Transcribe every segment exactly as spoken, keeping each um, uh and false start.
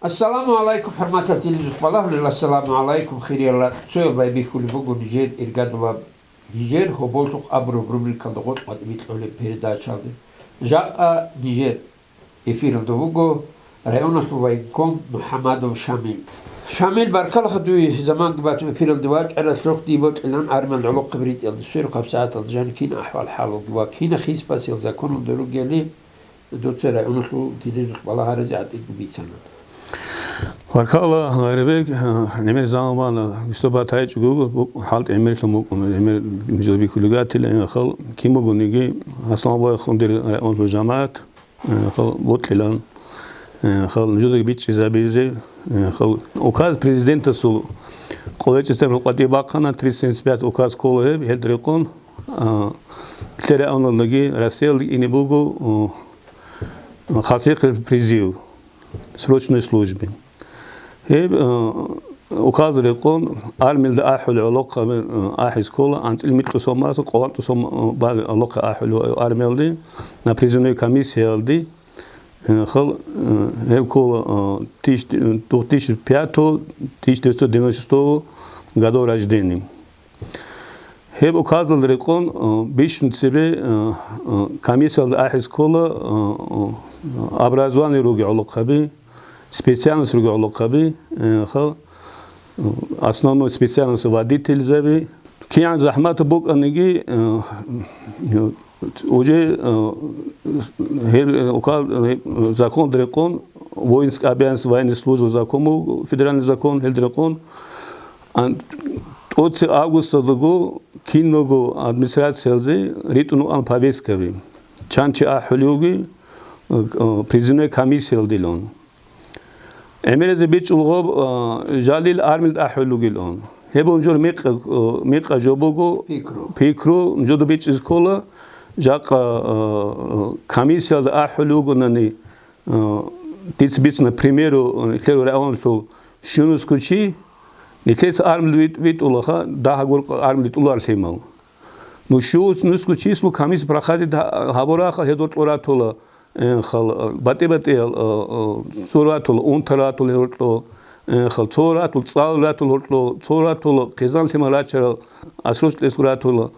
Ассаламу гӀалайкум, хӀурматал телезухъбалагьулел, ассаламу гӀалайкум, хириял ракьцоял. Байбихьулеб буго нижер иргадулаб, нижер гьоболлъухъ абураб рубрикалда гъоркь батӀи бикьулеб передачаялде. Жакъа нижер эфиралда вуго районалъул военком МухӀамадов Шамил. Шамил, баркалаха дуе заманги батун эфиралде вачӀаралъухъ. Дие бокьилан армиялда гӀолохъаби ритӀиялда сверухъаб сагӀаталда жаниб кин ахӀвал-хӀал бугеб ва кинахъ хисбасел законалда ругели, дуца районалъул телезухъбалагьаразе гӀатӀидго бицана. Баркалла, Гъайрабек, гӀемер заман бана, вистӀубат гьайчӀого, хӀалтӀи гӀемерлъун букӀун, гӀемер жо бихьулигатила, хал кин бугониги, Асланбай хундир районалъул жамагӀат, хал бокьилан, хал нужедаги бичӀчӀизабизе, хал указ президентасул къолечӀесдаб къватӀибе бахъана, триста семьдесят пять указ ккола гьеб, гьелда рекъон, а, лъерагӀуналдаги Россиялдаги ине буго, а, хасихъе призыв срочной службе. Гьеб, а, указалда рекъон армиялда ахӀулел гӀолохъаби, а, ахӀизе ккола, анцӀила микьго сомаялдаса къоло тӀу сом, а, балел гӀолохъе ахӀулев армиялде, на призывной комиссиялде, а, хал, а, гьел ккола, а, тыщ-, двух тысячи пятого, тысяча девятьсот девяносто шестого годов рождения. Гьеб указалда рекъон, а, бищун цебе, а, а, комиссиялда ахӀизе ккола, а, а, образование ругел гӀолохъаби, специальность ругел гӀолохъаби, а, хал, а, основной специальность водительзаби. КигӀан захӀматаб букӀаниги, а, уже, а, гьеб, а, указ, гьеб, а, законалда рекъон, воинский обязанность, военная служба закон буго, федеральный закон, гьелда рекъон, ан-, тӀоцебе августалдаго киналго администрациялде ритӀун рукӀана повесткаби. Чан чи ахӀулев вугев, э, э, призывной комиссиялдилан. ГӀемеризе бичӀчӀулеб гьеб, э, жалил армиялде ахӀулев вугилан. Гьеб жо мекъа, э, мекъа жо буго, пикру. Пикру, жо доб бичӀчӀизе ккола, жакъа, э, э, комиссиялде ахӀулев вугонани, Э, дица бицана, к примеру, э, нилъер районалъул щунусго чи, нилъеца армиялде вит-, витӀулаха, дагьаб гурхъ армиялде витӀулар лъимал. Ну, щунусго чиясул комиссия проходить гьа-, гьабураха, гьедин гьоркьор ратула, э, хал, э, батӀи-батӀиял, э, э, цо ратула, унта ратула гьоркьор, э, хал, цо ратула, цӀалул ратула гьоркьор, цо ратула, хъизан лъимал рачарал, асрулъ кьезе ратула.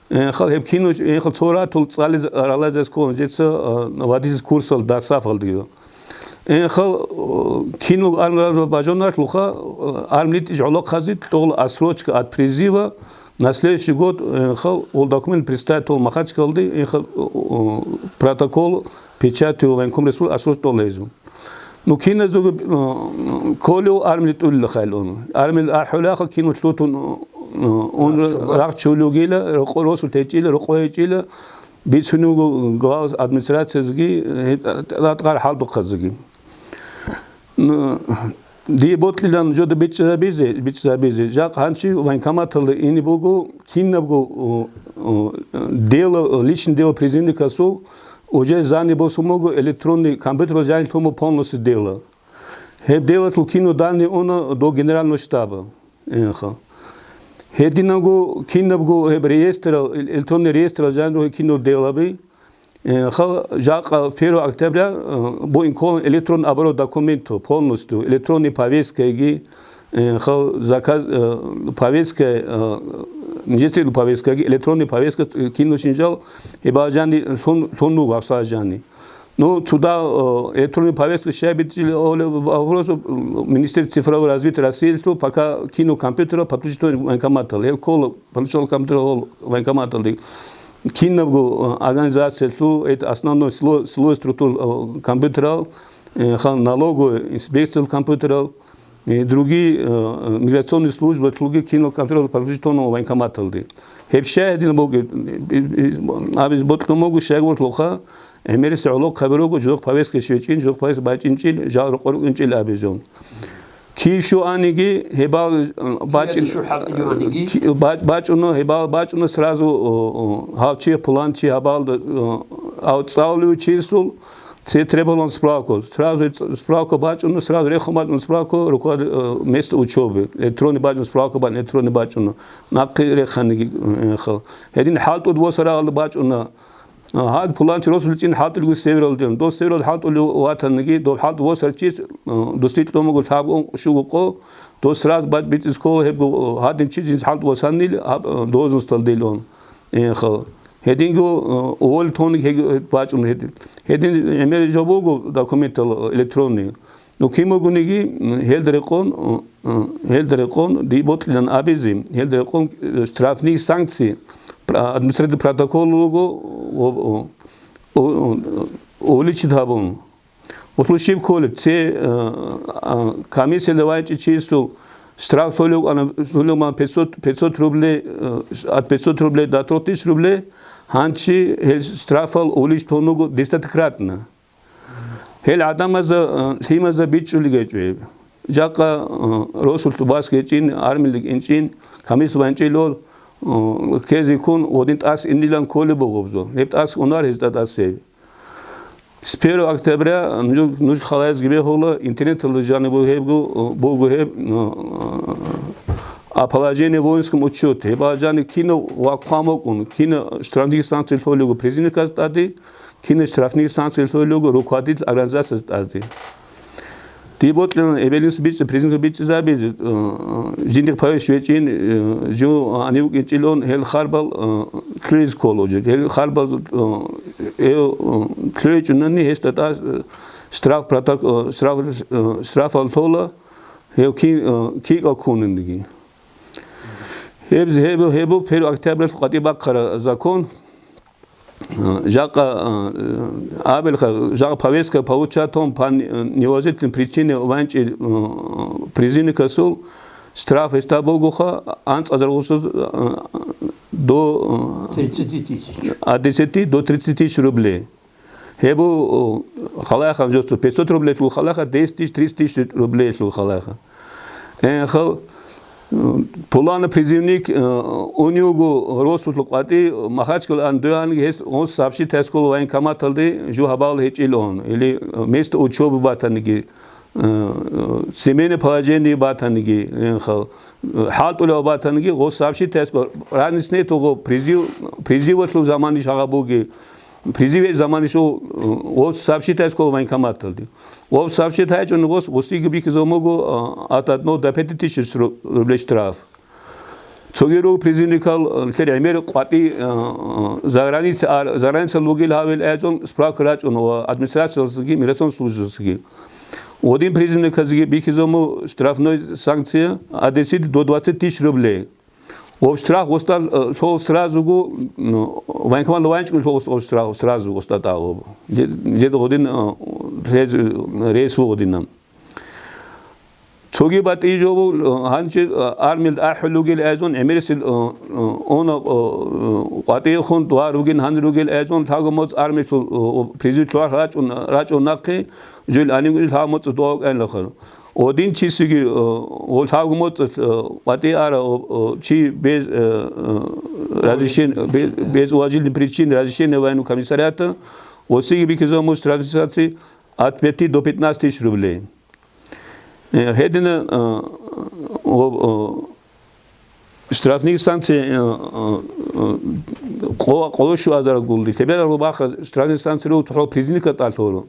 Э, хал гьеб кино, э, хал цо ратул цӀализ-, ралазес ккола жеца, э, водительский курсал ДОСААФалдеги. Э, хал, э, кино армиялда бажунарлъуха, э, армиялде витӀизе гӀолохъазе кьола отсрочка от призыва на следующий год, э, хал, ол документ представить ккола Махачкалде, э, хал, э, э, протокол, печатью военком республики отсрочка кьола гьезул. Ну, киназего, э, кколев армиялде витӀулила хал ун. Армиялде ахӀулаха кино лъутун, э, ун рагъчулев вугила, рокъо росу течӀила, рокъо гьечӀила, бицунев вуго главас администрациязеги, э, тӀадкъар хӀалтӀухъазеги. Ну, дие бокьилан жо доб бичӀчӀизабизе, бичӀчӀизабизе. Жакъа гьанчи военкоматалда ине буго кинабго, э, э, дело, личный дело призывникасул, уже зани босун буго электронный компьютералда жани лъун буго полностью дело. Гьеб делалъул кино данные уна до генерального штаба. Инха. Гьединабго кинабго гьеб реестрал, эл-, электронный реестрал жаниб кино делаби. Инха, жакъа первого октября, э, бу инколан электронный оборот документу полностью, электронный повесткаги, инха, заказ, э, повестка, э, нижецӀил повесткаги, электронный повестка, э, кино шинжал, гьебал жани лъун, лъун вуго гьабсагӀат жани. Ну, цуда, э, электронный повестка щай бичӀчӀила, оле, вопрос, э, Министерство цифрового развития России, что пока кино компьютера подключить военкоматал. Гьел ккола, подключал компьютер гьол военкоматалде. Кинабго, э, организациялъул, это основной слой, слой структур, э, компьютерал, э, ха-, налоговый инспекциялъул компьютерал, и другие, э, миграционные службы, другие кино компьютерал подключить военкоматалде. Гьеб щай гьедин бугеб, э, э, э, абиз бокьун буго, щай гурлъуха, ГӀемериса гӀолохъаби руго, жидехъ повестка щвечӀин, жидехъ повестка бачӀинчӀил, жал рокъор рукӀинчӀил абизун. Кин щуаниги, гьебал, э, бачӀин-, Кин щу хӀакъилъуаниги? Ки-, бач-, бачӀуна, гьебал бачӀуна сразу, о, о, гьав чи, пулан чи гьабалда, о, ав цӀалулев чиясул, це требовалан справку. Сразу ц-, справка бачӀуна, сразу рехун бачӀуна справку, руковод-, э, место учёбы. Электронный бачӀуна справка, ба-, электронный бачӀуна. Нахъе реханиги, э, хал. Гьедин хӀалтӀуд восарагъалда бачӀуна. А, гьад пуланчи росуличӀин хӀалтӀулев севералде. Дос северал хӀалтӀулев ватаниги, доб хӀалтӀу восарчис, а, дос рикьлъун буго лъабго щуго къо, дос сразу бат-, бицӀиз ккола гьебго, а, гьадин чи жинца хӀалтӀу васанил, гьаб-, а, должносталдилан. Эхал. Гьединго, а, уволить гьониги гьеб-, бачӀун гьедин. Гьедин гӀемер жо буго документал электронный. Ну, кин бугониги, м, гьелда рекъон, м, м, гьелда рекъон, дие бокьилан абизе, гьелда рекъон, э, штрафный санкции, пра-, административный протокол руго, о, о, о, о, увеличить гьабун. Гъулъу щиб кколеб, це, э, а, комиссиялда вайчӀичиясул штраф лъолев ана, лъолев ман пятьсот, пятьсот рублей, э, от пятьсот рублей до трёх тысяч рублей, гьанчи гьел штрафал увеличить гьун руго десятикратно. Гьел гӀадамазда, э, лъимазда бичӀчӀулел гьечӀо гьеб. Жакъа, э, росулъ тӀубас гьечӀин, армиялде инчӀин, камис ванчӀило, э, ккезе ккун, гьодин тӀас инилан кколеб буго гьебзо. Гьеб тӀас унар гьезда тӀас гьеб. С первого октября нуж, нуж халаязги бегьула, интернеталда жаниб гьебго, э, буго гьеб, э, а положение в воинском учёте. Гьеб жаниб кинав вахъун вукӀун, кинав штрафный санкциял лъолего призывниказда тӀаде, кинав штрафный санкциял лъолего руководитель организациясда тӀаде. Дие бокьилан эбелинас бичӀчӀи, призывник бичӀчӀизабизе, э, жиндихъ павеш вечӀин, э, жо гьанив вукӀинчӀилан гьел харбал, э, лъугӀизе ккола уже. Гьел харбал, э, э, э, лъугӀичӀунани гьесда тӀад, э, штраф проток-, э, штраф, э, штрафал лъола, гьев кин, э, кикӀал ккунанги. Гьеб, гьеб, гьеб первого октябрялъ къватӀибе бахъараб закон. Жакъа, э, абилха, жакъа повестка получатун по неуважительной причине ванчӀи, э, призывникасул штраф гьесда бугоха анцӀазаргъусуз, э, до, э, тридцати тысяч. От десяти до тридцати тысяч рублей. Гьеб, э, халайха жо цо пятьсот рублеялъул халайха, десять тысяч, тридцать тысяч рублеялъул халайха. Э, хал, м, пулана призывник, э, унивго росулъ къватӀи, Махачкала ан дояниги гьес гъос сообщить гьес ккола военкоматалде жо гьабал гьечӀилан, или, э, место учёбы батаниги, э, э, семейное положение батаниги, э, хал, э, хӀалтӀулев батаниги гъос сообщить гьес ккола. Разница нету гъо призыв, призывалъул заманищ гьагъа буги, Призыве заманищ, э, гъос сообщить гьес ккола военкоматалде. Гъос сообщить гьайчӀун гъос, гъосиги бихьизабун буго, э, от одного до пяти тысяч ру-, рублей штраф. Цоги руго призывникал, э, лъер гӀемер къватӀи, э, э, заграница ар-, заграницал вугил гьавил гӀезун справка рачӀун ва администрациялъги, миграционный службаялъги. Гъодин призывниказги бихьизабун штрафной санкция от десяти до двадцати тысяч рублей. Об штраф гъосда, э, лъол сразуго, ну, военкомат ванчӀун лъол об штраф сразу гъосда тӀагъоб. Жед-, жеда гъодин, э, рез-, рейс вугъодинан. Цоги батӀи жо ву, э, гьанчи, э, армиялда ахӀулел ругел гӀезун, гӀемерисел, э, э, она, э, э, къватӀихун дугьа ругин, гьанир ругел гӀезун, лъаго моцӀ армиялъул, э, призывлъун рачӀун, рачӀун нахъе, жугьил гьанив лъаго моцӀ дугьа вукӀанилахъал. Один чисиги, э, гъо лъабго моцӀалъ, э, къватӀи ара, э, э, чи без, э, э, разрешен-, бе-, без уважительной причины разрешения военного комиссариата, гъосиги бихьизабун штрафной санкция от пяти до пятнадцати тысяч рублей. Э, гьедина, э, гъо-, э, Штрафный санкция, э, э, э, къо-, къоло щуазарагулги. Тебералго бахъа штрафный санкция руго, цохӀо призывника тӀалъуро.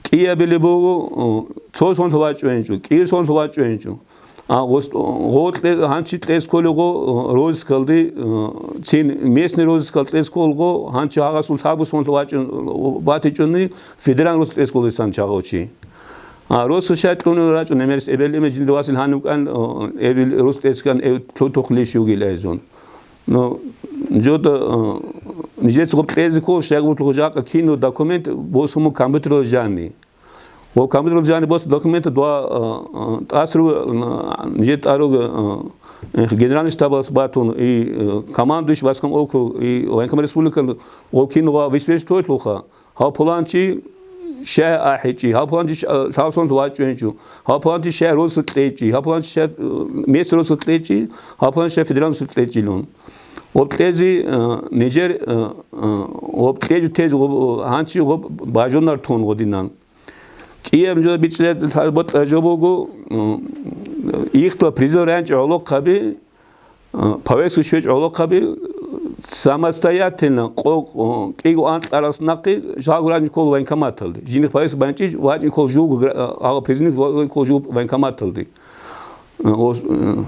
КӀиябили буго, э, цо сонлъ вачӀвенчӀо, кӀир сонлъ вачӀвенчӀо. А гъос-, гъо кье-, гьанчи кьес кколего, э, розыскалде, э, цин местный розыскал кьес кколго, гьанчи гьагъасул лъабго сонлъ вачӀун, э, батичӀони, федеральный розыск кьес кколесан чагъав чи. А, росу щай кьунел рачӀун, гӀемерис эбел-, эмен жинда васил гьанив кӀан, о, эбел рус тӀецӀ кӀан, эв лъутухълъи щугил айзун. Но, жода, о, нижеца гъоб кьезе ккол, щай гъутлъу жакъа кино документ босуму компьютерал жани. О, компьютерал жани бос документ два, о, о, тӀасру, о, нижет тӀару, о, э, генеральный штабас батун, и, э, командующий войском округ, и военком республика, о, кино ва висвеш тойлъуха. Гьав пуланчи щай ахӀичӀи, гьав пуланчи щ-, а, лъабго сонлъ вачӀвенчӀо, гьав пуланчи щай росу кьечӀи, гьав пуланчи щай, э, мес росу кьечӀи, гьав пуланчи щай федеральный суд кьечӀилун. Гъоб кьези, э, нижер, э, э, гъоб кьечӀо тез гъоб, э, гьанчи гъоб бажунар тун гъодинан. КӀияб жо бицӀлъи батӀа жо буго, э, ихтла призыв рянчӀи гӀолохъаби, Повестка щвечӀ гӀолохъаби самостоятельно къо-, къо-, кӀиго анкьарас нахъе жал вачӀине ккола военкоматалде. Жиндир повестка бачӀинчӀищ вачӀине ккола жуго гра-, гьав президент вачӀине ккола жуго военкоматалде. Ос-,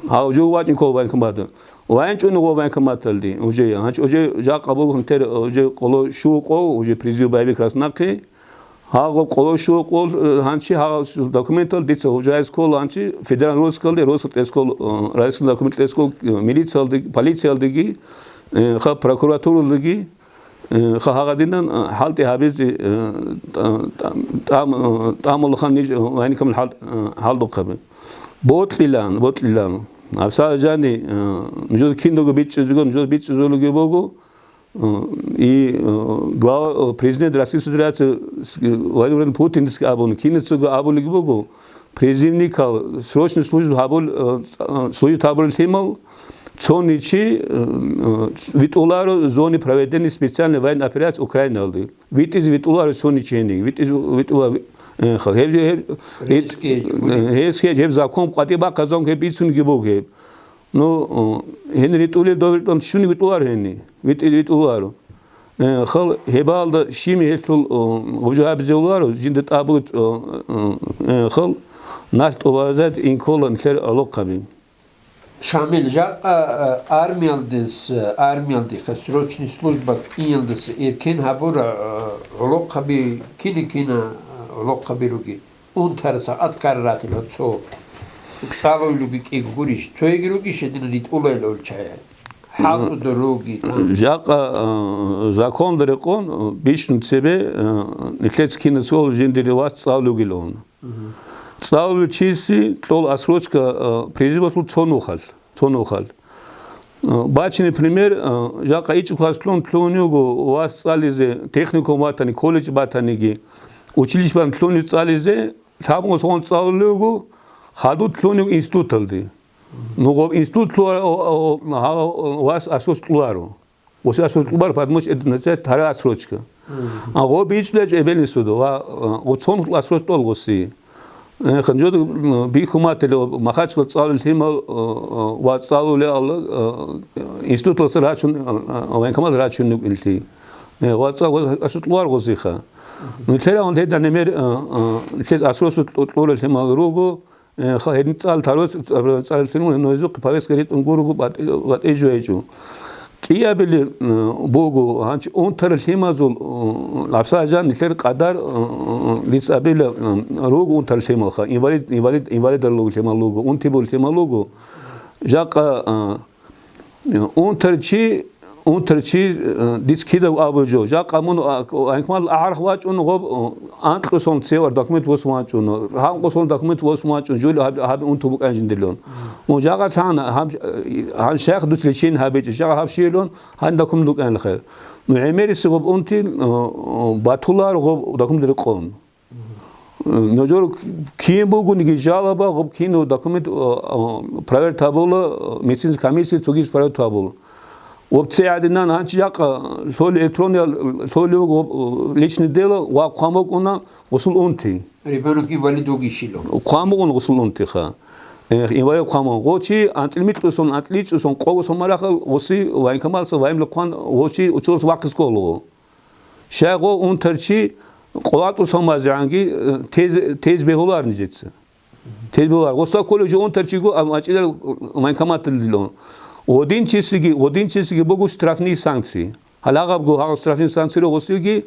гьав жуго вачӀине ккола военкоматалде. ВачӀуна гъо военкоматалде уже. Гьанчи уже жакъа буго гьанте уже къоло щуго къо уже призыв боевикрас нахъе. Гьагъаб къоло щуго къо, э, гьанчи гьагъаб документал дица гьужаялъе ккола гьанчи федерал розыскалде, розыскал тӀе ккола, э, российский документ тӀе ккола, э, милициялдеги, полициялдеги, э, ха прокуратуралдеги, э, ха гьагъадинан, э, хӀалтӀи гьабизе, э, тӀа-, тӀа-, тӀам-, э, тӀамулаха ниж, э, гьайникамал хӀал-, э, хӀалдухъаби. Бокьилан, бокьилан. Абсалжани, э, нужеда киналго бичӀчӀизего, нужеда бичӀчӀизулеги буго, Э, и, э, глава, э, президент Российской Федерации с-, Владимир Владимирович Путинскийги абуна, кинацаго абулеб буго, призывникал срочный служба гьабул-, э, э, служить гьабулел лъимал цониги, э, э, витӀуларо в зоне проведения специальной военной операции Украиналде. ВитӀизе витӀуларо цониги гьениб. ВитӀизе витӀула-, э, хал. Гьеб, гьеб, Рискги гьеб, гьеб закон къватӀибе бахъараб закон гьеб бицунги буго гьеб. Ну, э, гьенир витӀулел довел тӀун щуни витӀуларо гьенир? ВитӀи-, витӀуларо. Э, хал гьебалда щими гьелъул, э, гъужа гьабизевларо, жинда тӀабугӀ, э, э, э, хал налъ тӀубазат инкола нилъер гӀолохъаби. Шамил, жакъа, э, армиялдаса, армиялдаса, срочный служба иялдаса эркен гьабура, э, гӀолохъаби кина-кина, э, гӀолохъаби руги. Унтараса аткарарати цо цӀалулеги кӀиго гурищ, цояги ругищ гьедин ритӀулел олчая. ХӀалтӀуда руги, там. Жакъа, э, законда рекъон, э, бищун цебе, э, нилъеца кинасе жиндир вас цӀалулев вугилан. Мгм. ЦӀалулев чиясе кьола отсрочка, э, призывалъул цо нухалъ. Цо нухалъ. Э, бачине пример, э, жакъа ичӀго класс лъун, лъун вуго вас цӀализе, техникум батани, колледж батаниги, училище батани лъун цӀализе, лъабго сон цӀалулев вуго, хадуб лъун вуго институталде. Ну, гъоб институт лъугьа-, о, о, о, гьав, о, вас отсрочка кьоларо. Вас отсрочка кьоларо, потому что это означает вторая отсрочка. Мгм. А гъоб ичӀлъичӀ эбел-инсуда ва, э, гъоб цо нухалъ отсрочка кьола гъоси. Э, ханжода, м, бихьун батила, Махачкала цӀалулел лъимал, э, э, ва цӀалулел алла, э, институталъа рачун, э, э, военкомат рачун вугилан. Э, ва цӀа-, ва отсрочка кьоларо гъосиха. Ну, лъерагьун лъеда немер, э, э, лъез отсрочка кьо-, кьолел лъимал руго, э, ха гьедин цӀал тарос, цӀал, цӀал лъимал, но гьезухъе повестка ритӀун гуруго, батӀи-, батӀи жо гьечӀо. КӀиабили, э, буго, гьанчи унтарал лъимазул, э, лъабсагӀат жан нилъер къадар, э, э, дица абила, э, руго унтарал лъималха, инвалид, инвалид, инвалидал лъимал руго, унти бул лъимал руго. Жакъа, э, э, унтарчи, унтарчи, э, дица кидаго абу жо. Жакъа мун, а, военкомат агьарахъ вачӀун гъоб, э, анкьусон цевар документ восун вачӀун, гьанкъусон документ восун вачӀун, жули гьаб-, гьаб унту букӀан жиндирлъун. Ун жагъа лъана, гьаб-, гьаб шайх дуц лечение гьабичӀо, жагъа гьаб щивелъун, гьаниб документ букӀанилахъе. Ну, гӀемериси гъоб унти, э, э, батулар гъоб документ рекъон. Э, нужер кин бугониги жалоба, гъоб кин документ, э, э, проверить гьабула, э, медицинская комиссия цогидаз проверить гьабула. Гъоб цегӀадинан гьанчи жакъа лъоли электронный лъоли гъоб, э, личный дело ва хъван букӀуна гъосул унти. Ребёнок инвалид вугищилан. Хъван бугун гъусул унтиха. Э, инвалид хъван бугун. Гъочи анцӀил микьусон, анцӀил ичӀусон, къогусон марахъал гъуси военкоматалъа, военкоматалъа гъочи училищалъа вахъизе ккола. Щай гъо унтарчи къолатӀусон мазегӀанги, э, тез, тез бегьулар нижеца. Тез бегьулар. Гъоса кколев жо унтарчиго, а, мачӀидал военкоматалъилан. Гъодинчесиги, гъодинчесиги буго штрафные санкции. Гьалагъабго гьагъал штрафный санкциял гъосилги,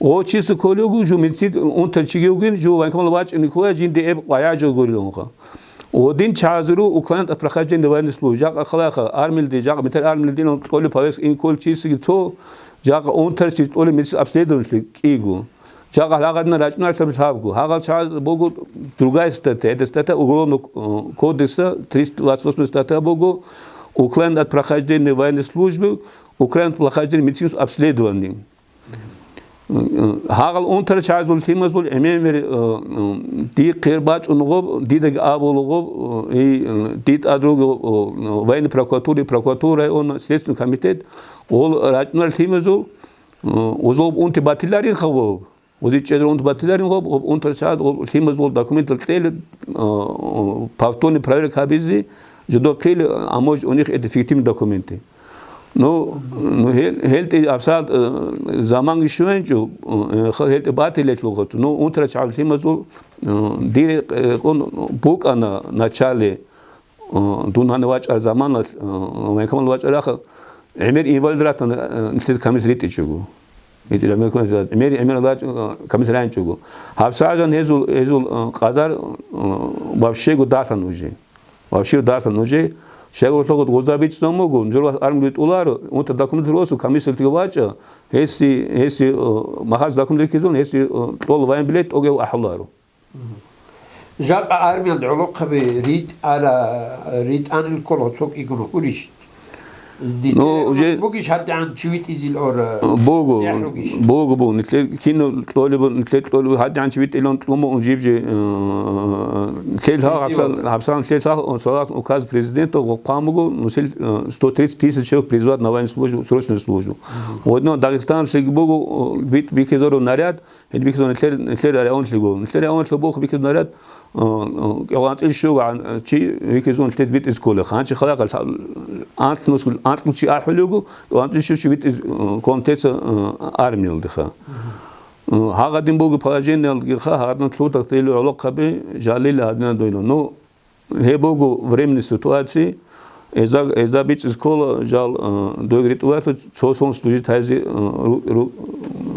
гъочиса кколевго жо мецид унтарчиги вугин, жо военкоматалъа вачӀине ккола, жинда эб къваригӀа жо гуриланха. Гъодин чагӀазуру уклонение от прохождения военной службы. Жакъа халаха, армиялде, жакъа милитар армиялде кьолеб повестка ин кколев чиясеги цо, жакъа унтарчи кьолеб мецид обследованиялъе кӀиго. Жакъа гьалагъадинан рачӀунарилъаби лъабго. Гьагъал чагӀаз буго другая статья, это статья Уголовного, э, кодекса, триста двадцать восьмая статья буго, уклонение от прохождения военной службы, уклонение от прохождения медицинского обследования. Гьагъал унтарал чагӀазул лъимазул гӀемер, э, э, дихъе бачӀун гъоб, дидаги абула гъоб, э, и, э, дид адруги, э, военной прокуратура, прокуратура района, следственный комитет, гъол рачӀунарал лъимазул, э, гъозул унти батиларин хаваб. Гъози чӀезар унти батиларин гъоб, гъоб унтарчагӀаз гъоб лъимазул документал кьела, э, повторный проверка гьабизе, Жодор хъили, а может у них это фиктивные документы. Ну, ну, гьел, гьелтӀи абсалат, э, заманги щвенчӀо, э, хал гьелтӀи батилелъулха, ну, унтра чагӀлъимазул, э, дире, э, кьун букӀана начале, э, дун гьанив вачӀар заманалъ, э, военкомат вачӀараха, гӀемер инвалид ратана, э, нилъер камис ритӀичӀого. Мери гӀемер лачӀун, э, камис райинчӀого. ГьабсагӀатан гьезул, гьезул, э, къадар, э, вообще-го далъан уже. Вообще далъан уже. Щайгурелъул гъозда бичӀчӀун буго, журва армги тӀуларо, унта документ росу, комиссиялъги вачӀа, гьесси, гьесси, э, махач документ рихьизун, гьесси, э, кьол вайн билет тӀогев ахӀуларо. Жакъа армиялда гӀолохъаби ритӀара, ритӀанил ккола цо кӀигун гурищ? Ну, уже бугищ гьадигӀан чи витӀизил гӀора? Буго, буго, буго. Нилъер кино кьолеб, нилъер кьолеб гьадигӀан чи витӀилан тӀума ун жиб же, э, нилъер гьал гьабсал, гьабсал нилъер гьал, согласно указ президента, гъо-, хъван буго, нусил, э, сто тридцать тысяч человек призвать на военную службу, срочную службу. Гъодно Дагъистаналъеги буго, э, бит-, бихьизару наряд, Гьел бихьизун нилъер, нилъер районлъиго. Нилъер районлъи бух бихьизун наряд, э, э, кӀалгӀанцӀил щугӀан, э, чи бихьизун нилъер битӀиз кколеха. Гьанчи халахъал анлънус, анлънус чи ахӀулего, кӀалгӀанцӀил щу чи битӀиз, э, комитетса, э, армиялдеха. Э, гьагъадин буго положениялгиха, гьагъадин лъутахъ дили гӀолохъаби, жалили гьадинан дойло. Ну, Гьеб буго временной ситуации. Эзда, эзда бичӀчӀиз ккола жал, э, дойги ритӀулаялъул цо сон служить гьайзе, э, ру-, ру-,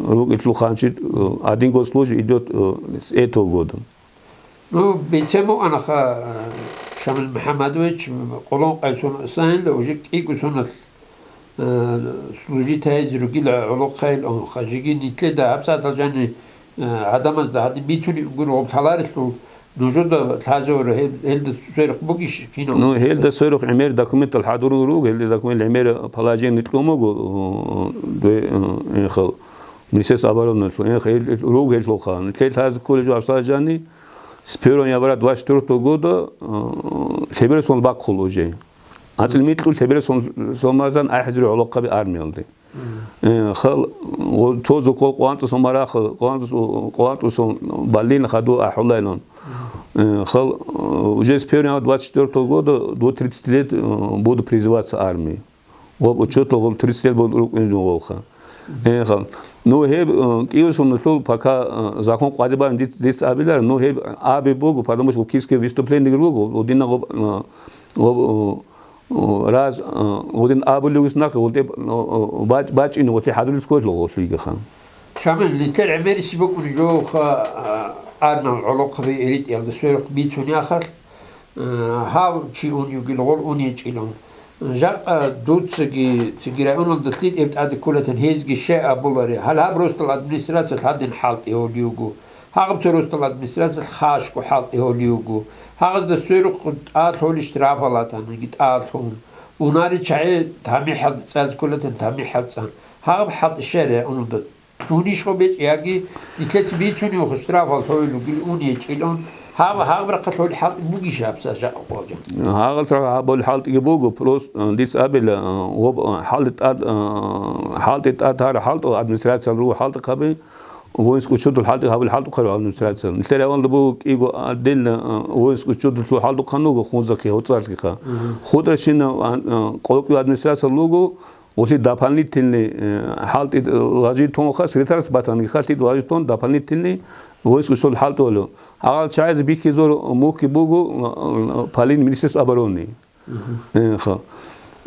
ругелъул ханчи, э, один год службы идёт, э, с этого года. Ну, бицен букӀанаха, э, Шамил МухӀаммадович, Къуллукъай сон сайинда уже кӀиго соналъ э, служить гьайзе ругила гӀолохъайилан, хажиги нитлъеда гьабсагӀатал жани, э, гӀадамазда гьадин бицунеб гуро гъоб лъаларелъул, нужеда лъазавара гьел-, гьелда сверухъ бугищ кинав? Ну, гьелда сверухъ гӀемер документал хӀадурун руго, гьелда документ гӀемер положение кьун буго, э, дой-, э, энхал, Министерство обороны, энхал, гьел, гьел руго гьелъулха. Нилъер лъазе кколеб жо гьабсагӀат жани, с первого января двадцать четвёртого года, э, лъеберасул бахъул уже. АцӀил микьул лъеберасул, сомазан ахӀизру гӀолохъаби армиялде. Э, хал, о, цо зокол къвантӀусон марахъа, къвантӀус-, къвантӀусон баллин хаду ахӀулайлун. Э, хал, э, уже с первого двадцать четвёртого года до тридцати лет, э, буду призываться армии. Гъоб учётал гъоб тридцать лет буду рукӀин гъолха. Э, хал. Ну, гьеб, э, кӀиусун нусул пока, э, закон къвадибан диц, диц абилар, ну, гьеб аби буго, потому что киске выступление буго, гъоб дина гъоб, э, гъоб, э, О, раз, о, гъодин абулев вуссунахъе, гъолтӀе, о, о, бач-, бачӀине гъолтӀе хӀадурлъи кколелъул гъолъиги хан. Шамил, нилъер гӀемерисеб букӀун жо ха, а, армиял гӀолохъаби ритӀиялда сверухъ бицунеб ахалъ, а, гьав чи ун югил гъол ун гьечӀилан. Жакъа дуцаги, цинги районалда лъитӀеб тӀаде кколатан гьезги щай абулари, гьал гьаб росдал администрациялъ гьадин хӀалтӀи гьолиюго. Гьагъаб цо росдал администрациялъ хашго хӀалтӀи гьолиюго. Гьагъазда сверухъ тӀалъули штрафалатанаги тӀалъун. Унари чагӀи тамихӀал цӀазе кколатан тамихӀал цӀан. Гьагъаб хӀалтӀи щай регӀуналда лъунищ гъо бечӀ яги нилъеца бицуневха штрафал лъовил ругил ун гьечӀилан. Гьаб, гьагъаб рахъалъули хӀалтӀи бугищ гьабса жакъа къвалжан? Гьагъал гьабул хӀалтӀиги буго, просто, э, диц абила, э, гъоб, э, хӀалтӀи тӀад, э, хӀалтӀи тӀад гьар хӀалтӀу администрациялъ руго хӀалтӀи хъаби. Воинский учётал хӀалтӀи гьабил хӀалтӀухъе администрация. Нилъер районда буго кӀиго отдельно, а, воинский учёталъул хӀалтӀухъан вуго хунзахъе, гьоцӀалъиха. Мгм. Хутрачина, а, а, къолокъи администрация луго, улъи дополнительный, э, хӀалтӀи, э, важи тонха, секретарс батанги халтӀи важи тон дополнительный воинский учётал хӀалтӀи вало. Гьагъал чагӀизе бихьизор мухьи буго, а, а, полин министерство обороны. Мгм. Э, ха.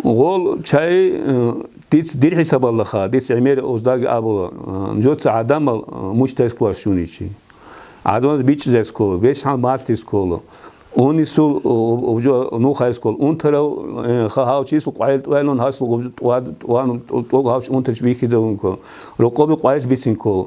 Гъол чай, э, диц дир хӀисабалда ха, диц гӀемер оздаги абула, э, жоца гӀадамал, э, мучтайс квар щуничи. ГӀадамаз бичӀчӀизайс ккола, бес гьал мартис ккола. Унисул, о, о, обжо нухайс ккола. Унтарав, э, ха гьав чисул къвайил тӀвайлун гьасул обжо тӀван, тӀван, тӀо-, тӀо-, гьав унтарч бихьизавун ккола. Рокъоби къвайил бицин ккола.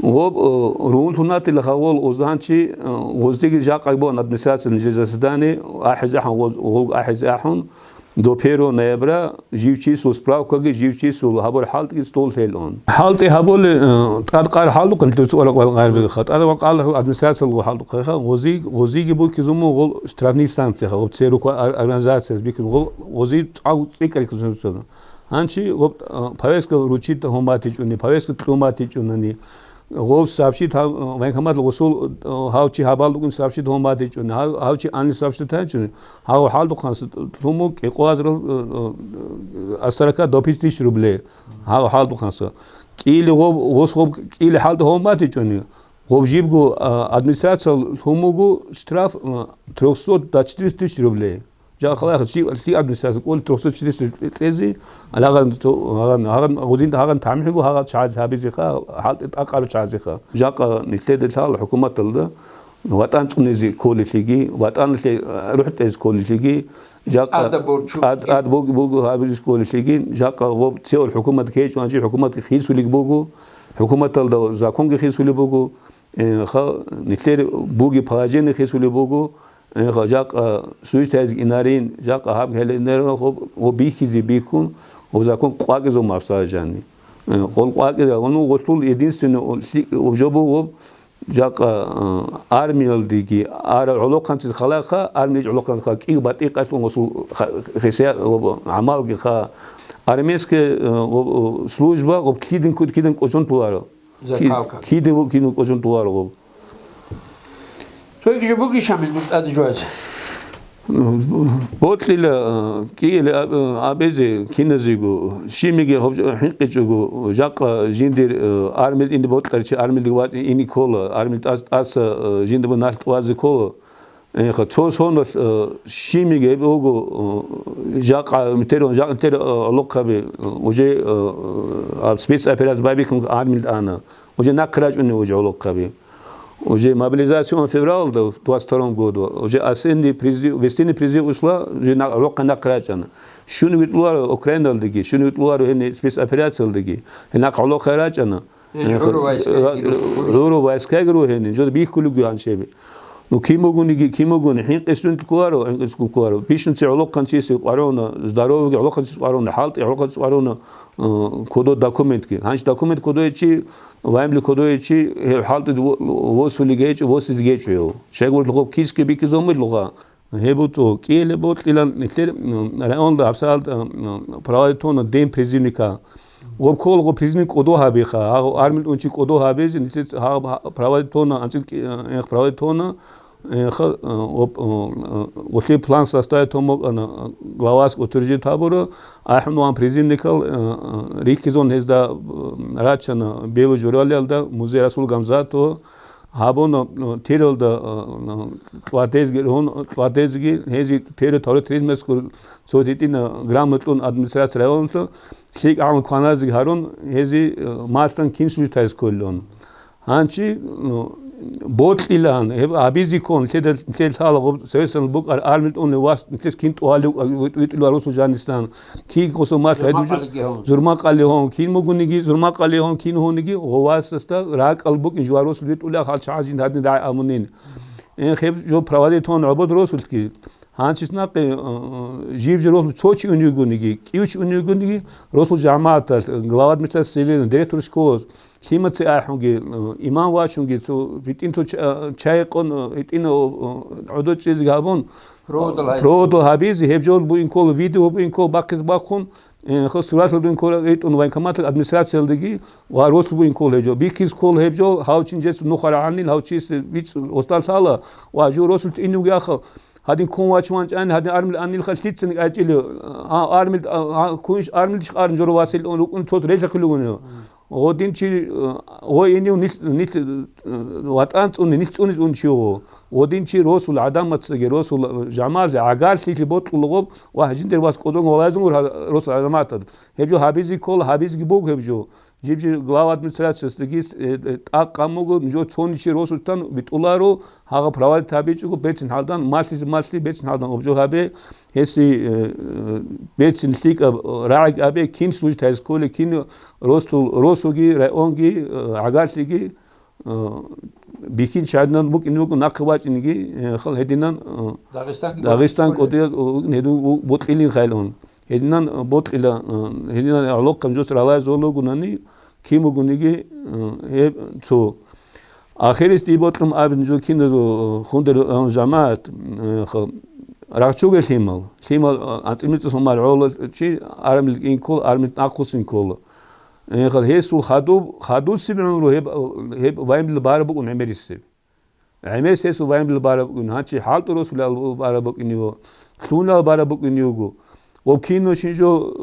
Гъоб, э, ругьунлъун ратила гьавол озданчи, э, гъоздеги жакъа бон администрация ниже заседание, ахӀизе ахӀун гъоз-, гъолг ахӀизе ахӀун, до первого ноября жив числу справкаги, жив числу гьабур хӀалтӀги стол лъелун. ХӀалтӀи гьабули, э, тӀад къар хӀалтӀухъан лъуцӀ вала къвал къарбиха. ТӀад ва къал администрация лугу хӀалтӀухъеха, гъозиг-, гъозиги букизуму гъол штрафный санкцияха, гъоб церуква ор-, организацияс бикин гъол гъозиг цӀав цӀикӀарихъ. Гьанчи гъоб, а, повестка вручить гьуматичӀуни, повестка кьуматичӀунани, Гъов сообщить гьав-, военкомат гъусул, гьав чи гьабал букӀин сообщить гьон батичӀони, гьав, гьав чи анни сообщить гьанчӀони, гьав хӀалдухъанса лъуму кӀикъвазарал, а, сорока до пятидесяти тысяч рублей. Гьав хӀалдухъанса. КӀиили гъов, гъус гъов кӀиили хӀалда гьон батичӀони, гъов жибго, а, администрациял лъумуго штраф, а, трёхсот до четырёхсот тысяч рублей. Жакъа халайха чи, чи администрация кӀоли трёхсот четырёхсот кьезе, гьагъан, гьагъан, гьагъан, гъузин гьагъан тамихӀ буго, гьагъан чагӀазе гьабизеха, хӀалтӀи тӀакъару чагӀазеха. Жакъа нилъеда лъала хӀукуматалда ВатӀан цӀунизе кколелъиги, ВатӀаналъе, а, рухӀ тӀезе кколелъиги, жакъа ада борчу ад-, ад буг-, бугу гьабизе кколелъиги, жакъа гъоб цевал хӀукумат ккечӀун чи хӀукуматги хисулеб буго, хӀукуматалда законги хисулеб буго, э, ха-, нилъер буги положение хисулеб буго, э, ха-, жакъа суюз тайизги инарин, жакъа гьаб гьелинер гъоб, гъоб бихьизе бихьун, гъоб закон къвакӀизе мапсала жанни. Э, къол къвакӀизе, ну, гъолъул единственный, о, лъи-, жо буго, жакъа, э, армиялдеги, ара гӀолохъанчиз халаха, армиялъ гӀолохъанчиз халаха, кӀиго батӀи къашлъун гъосул ха-, хисия-, гъоб-, гӀамалги ха, армейская, э, гъоб-, служба, гъоб кидин куд-, кидин кӀочон туларо. Закалка. Ки-, киде ву-, кину кӀочон туларо гъоб. Цойги жо буги Шамил бу тӀаде жуаз. Бокьила, э, кӀиила аб-, э, абезе киназего, щимиги хӀинкъичӀого, жакъа жиндир, э, армил инде бокьарчи армилги ватӀи ини ккола, армил тӀас-, тӀаса, э, жинда бу налъ тӀвазе ккола. Эха, цо сонал, э, щимиги гьеб буго, э, жакъа митер, жакъа митер, э, гӀолохъаби, э, уже, э, э, спецоперация байбихьун армил ана. Уже нахъ рачӀуни уже гӀолохъаби. Уже мобилизация он февралда в двадцать втором году, уже осенний призыв, весенний призыв ушла, уже на-, гӀолохъа нахъ рачӀана. Щун витӀуларо Украиналдеги, щун витӀуларо гьениб спецоперациялдеги, гьенахъ гӀолохъа рачӀана. Э, гӀур вайскайги ру-, гӀур вайскайги ругьени, жо бихьулеб гьанчеби. Ну, ким бугониги, ким бугони, хӀинкъи сунтуларо, хӀинкъи сунтуларо. Бищунци гӀолохъанчиси къваригьуна, здоровыйги гӀолохъанчиси къваригьуна, хӀалтӀи гӀолохъанчиси къваригьуна, э, кодо документги. Гьанчи документ кодойчи, ваимли кодойчи, гьев хӀалтӀи во-, восулиги гьечӀо, восизе гьечӀо гьев. Щайгурелъул гъоб кисги бикизабулгъа. Гьеб буцӀу кӀиялеб бокьилан нилъер, м, районда гьабсагӀат, м, проводить тона день призывника. Гъоб ккола гъоб призывник кӀодо гьабиха, гьагъ армил унчи кӀодо гьабизе, нилъер гьагъ проводить тона, анцӀил кӀи-, э, проводить тона, э, ха-, э, гъоб, э, э, гъолъие план составить тон букӀана, главас утверждать гьабура, ахӀун ван призывникал, э, э, рихьизон гьезда, э, рачана Белый Журалиялда музей Расул Гамзатова, гьабуна, э, тиралда, э, э, тӀватӀезги рун, тӀватӀезги гьези первый, второй, третий место цо гьитӀина грамота кьун администрация районалда, лъикӀ гӀалам кваназеги гьарун, гьези, э, малъан кин служитайз кколилан. Гьанчи, ну, бокьилан, гьеб абизе ккун, лъеда-, лъел лъала гъоб Советского букӀар армил тӀуни вас, лъес кин тӀугьалев витӀ-, витӀулев русул жанисан, кин гъосул малъ гьедужа-, Зурмакъали гьон. Зурмакъали гьон, кин мугуниги, Зурмакъали гьон, кин гьуниги, гъовасасда ракӀал букӀин жугьа русул витӀулев хал чагӀазин гьадин дагӀи амунин. Эн хеб жо проводить тон гӀобод росулъги. Гьанчис накъи, э, э, жиб жо росул цо чи унигуниги, кӀив чи унигуниги, росул жамааталъ, глава администрации селения, директор школас, лъимаца ахӀунги, э, имам вачунги, цо, гьитӀин цо ча-, чай къон, э, гьитӀин, э, э, гӀодочӀезги гьабун, проводал гьабизе, гьеб жо буин ккола, видео буин ккола, бахъиз бахъун, Э, хо суратлъун ккола ритӀун военкомат администрациялдаги ва росулбу инкол гьеб жо. Бихьиз ккол гьеб жо, гьав чин жец нухарагӀанил, гьав чияс вич осталъала ва жо росулъ тӀинивги ахал. Гьадин ккун вачван чӀани, гьадин армил анилха лъицаник айчӀили, а, армил, а, а, кунш армилдиш къарн жо васил он рукӀун цо релъахъил ругонио. Гъодин чи, э, гъо инив нилъ, нилъ, э, ватӀан цӀуни, нилъ цӀуни цӀун чи гъо. Гъодин чи росул гӀадамацаги, росул жамалли гӀагарлъилъи бокьулагъуб ва гьажиндир вас кӀодон валайзун гур гьа-, росул гӀадаматад. Гьеб жо гьабизе ккола, гьабизеги буго гьеб жо. Жиб жи глава администрациясдаги, э, э, тӀакъ гьамуго, жо цони чи росулъан витӀуларо, гьагъа проводить гьабичӀого, бецин гьалдан, малъизе малъи, бецин гьалдан гьеб жо гьабе, гьесие, э, э, бецин лъикӀаб, э, рагӀи абе, кин служить гьайз кколе, кин росул, росуги, районги, э, гӀагарлъиги, э, бихьинчи гьадинан букӀине буго нахъе вачӀинеги, э, хал гьединан, э, Дагъистан Дагъистан кӀудияб, э, гьедин у-, бокьилин хайлъун. Гьединан, э, бокьила, э, гьединан гӀолохъан жус ралай золугунани, кин бугониги, э, гьеб цо. Ахирис диб бокьун абин жо киназул, э, хундер, э, жамаат, э, х-, рагъчуге лъимал. Лъимал, э, анцӀимицӀас умал гӀоло чи армил инкол, армил нахъусин ккола. Э, гьесул хадуб-, хадусеб гӀумру гьеб, гьеб вайнабилеб бараб букӀун гӀемерисеб. ГӀемерис гьесул вайнабилеб бараб букӀин, гьанчи хӀалтӀу росулел бараб букӀинего, лъунал бараб букӀинего. Ва кино щинжо,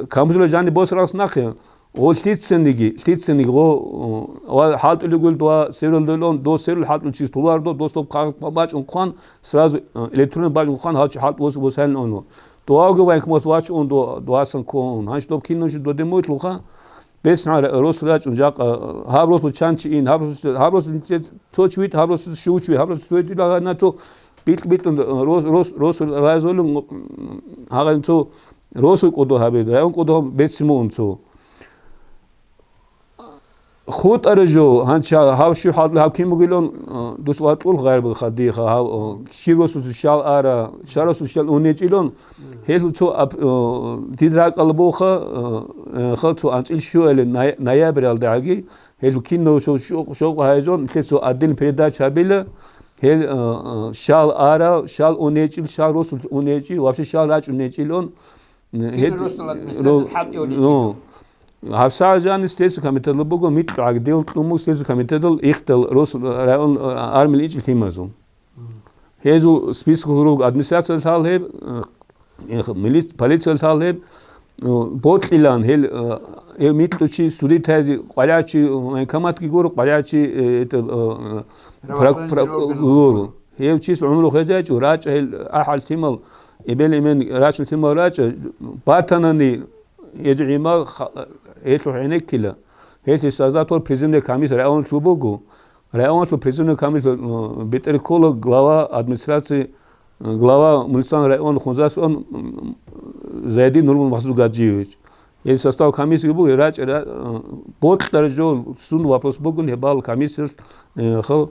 э, компьютералда жаниб босаралас нахъе, о, лъицаниги, лъицаниги, о, о, ва хӀалтӀулигул дова сервер лелон, до сервер хӀалтӀул чис тулар до, дос доб кагъат бачӀун хъван, сразу, э, электронный бачӀун хъван, гьалчи хӀалтӀу бос-, босайин оно. Доваги вайнкмас вач он до, довасан ккун. Гьанчи доб кино щин доде мойлъулха, бес гьа росу рачӀун жакъа, гьаб росу чанчи ин, гьаб росу, гьаб росу цо чи витӀ, гьаб росу щив чи витӀ, гьаб росу цо витӀ, ила гьанна цо битӀ-битӀун рос-, рос-, росу райзолун, гьагъин цо росу кӀодо гьабе, район кӀодо бецин муун цо. ХутӀара жо, гьанча гьав щив хӀалтӀи гьав кин бугилан, э, дус ватӀул гъайбал хадиха, гьав, э, щив росу щал ара, щал росу щал унечӀилан, гьелъул цо ап-, э, дид ракӀалда буха, э, э, хал цо анцӀил щуале ная-, ноябралда гьаги, гьел кино шо-, шо-, шо-, гьайзун, лъе цо отдельный передача гьабила, гьел, э, э, щал ара, щал унечӀил, щал росул унечӀи, вообще щал рачӀ унечӀилан, э, Кино гьед-, росул администрация ро-, хӀалтӀи унечӀилан. Ну, гьабсагӀат жанис следственный комитетал буго, микьгӀаг дил кьумуг следственный комитетал ихдал росул район, э, армиял ичӀил лъимазул. Гьезул список гьурулго администрациялъал гьеб, э, э, милиц-, полициялъал гьеб, э, бокьилан гьел, э, гьев микьучи, судитази, къварячи, э, военкоматги гуро, къварячи, э, это, э, э, прок-, Правоохранительный прок-, орган. Гуро. Гьев чис гӀумру хвезачӀо, рачӀа гьел ахӀал лъимал, эбел-эмен рачӀа лъимал рачӀа, батанани, гьезул гӀимал ха-, гьелъул гӀенеккила. Гьелъи создатор призывный комиссия районалъул буго. Районалъул призывный комиссия, э, бетӀер ккола глава администрации, э, глава муниципального района Хунзас он, м, Зайдин Нурман Махсудгаджиевич. Гьел состав комиссии буго, рачӀа, ра-, э, бокьараб жо, сун вопрос бугун, гьебал комиссия, э, хал,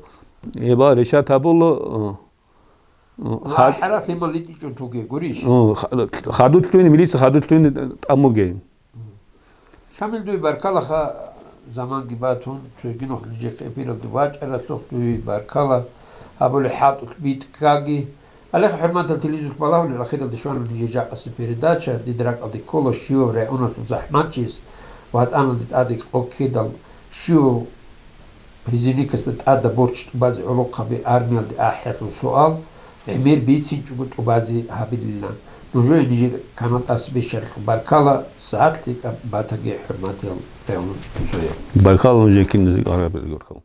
гьебал решать гьабула, э, Ва ха-, хӀаралъи малитӀичӀун туге, гурищ? О, ха-, хадутлъуни, милиция хадутлъуни тӀамуге. Шамил, дуе баркалаха, заманги батун, цоги нух нижехъе эфиралда вачӀаралъухъ дуе баркала гьабулеб хӀалтӀулъ битӀкаги. Гьалеха, хӀурматал телевизоралъ балагьулел, ахиралде щвана нижер жакъасеб передача, дида ракӀалде ккола щивав районалъул захӀмачияс ВатӀаналде тӀаде къо ккедал щивав призывникасда тӀада борч тӀубазе гӀолохъаби армиялде ахӀиялъул суал, гӀемер бицинчӀого тӀубазе гьабилилан. Нужее нижер канал тӀаса бищаралъухъ баркала, сагӀат лъикӀаб батаги, хӀурматиял районал цоял. Баркала нужее киназе, баркала.